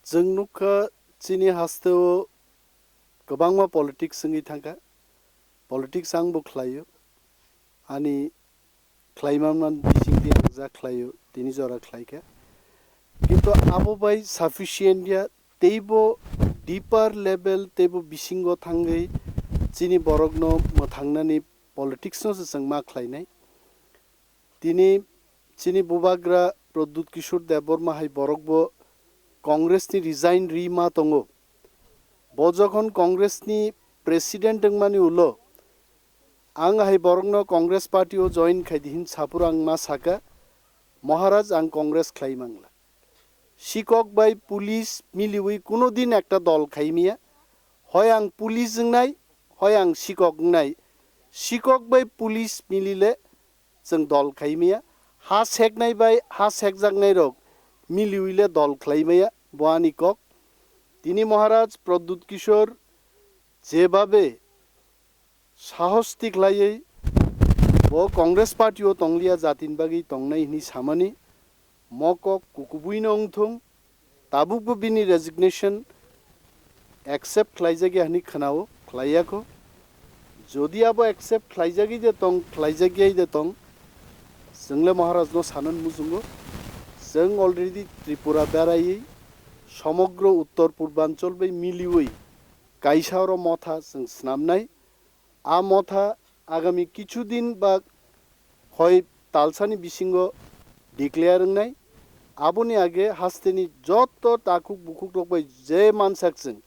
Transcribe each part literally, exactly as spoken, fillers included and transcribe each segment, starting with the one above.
Chwng nukha chini hasteo kwbangma politics wngwi thangkha. Politics angbo khlaio. Ani khlaimanman bisingtwi ang ja khlaio, tini jora khlaikha. Kintu abo bai sufficient ya, teibo deeper level, teibo bisingo thangwi chini borokno mwthangnani politics no se chwng ma khlainai. Tini chini bubagra Pradyut Kishore Debbarma hai borokbo Congress ni resign ri ma tongo. Bo jokhon Congress ni president wngmani ulo, ang hai borokno Congress party o join khai di hin saphuru ang ma saka, "Maharaj, ang Congress khlai mangla." Sikok bai police miliwi kuno din ekta dol khai miya, hoi ang police wngnai, hoi ang sikok wngnai. Sikok bai police milile chwng dol khai maya. Ha seknai bai ha sekjaknai rok miliwi le dol khlai maya, bo ani kok. Tini Maharaj Pradyut Kishore jebabe sahos tiklaiwi bo Congress party o tongliya, jatin bagwi tongnai hwnwi samani, mo kok kukubuino wngthung. Tabukbo bini resignation accept khlaijak ya hwnwi khwnao, khlaiya kho. Jodi abo accept khlaijagwi de tong, khlaijak yai de tong, chwngle Maharajno sanan muchungo. Chwng already Tripura beraiwi somogro Uttor Purbanchal bai miliwi kaisa oro motha chwng snamnai. A motha agami kichu din ba hoi talsani bisingo declare wngnai. Aboni age hasteni joto takhuk bukhuk rok bai je mansak chwng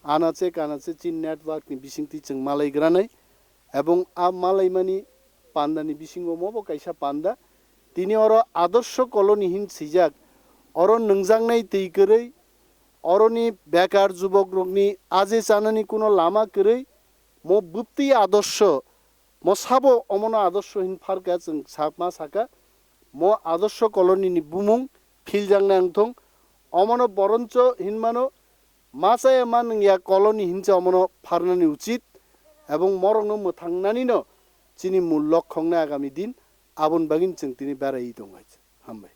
anache kanache chin network ni bisingtwi chwng malai granai, ebong a malaimani pandani bisingo mobo kaisa panda. Tini oro Adorsho Colony hin swijak, oro nwngjaknai twi kwrwi, oroni bekar jubok rokni aje chanani kuno lama kwrwi, mo bwtwi Adorsho, mo sabo omono Adorsho hin pharkha chwng sakma saka, mo Adorsho Colony ni bumung philjaknai wngthong, omono boroncho hinmano, ma chaya ma nwngya Colony hinse omono pharnani uchit, ebong morokno mwthangnanino chini mul lokhongnai agami din, aboni bagwino chwng tini beraiwi tongo hai. Hambai.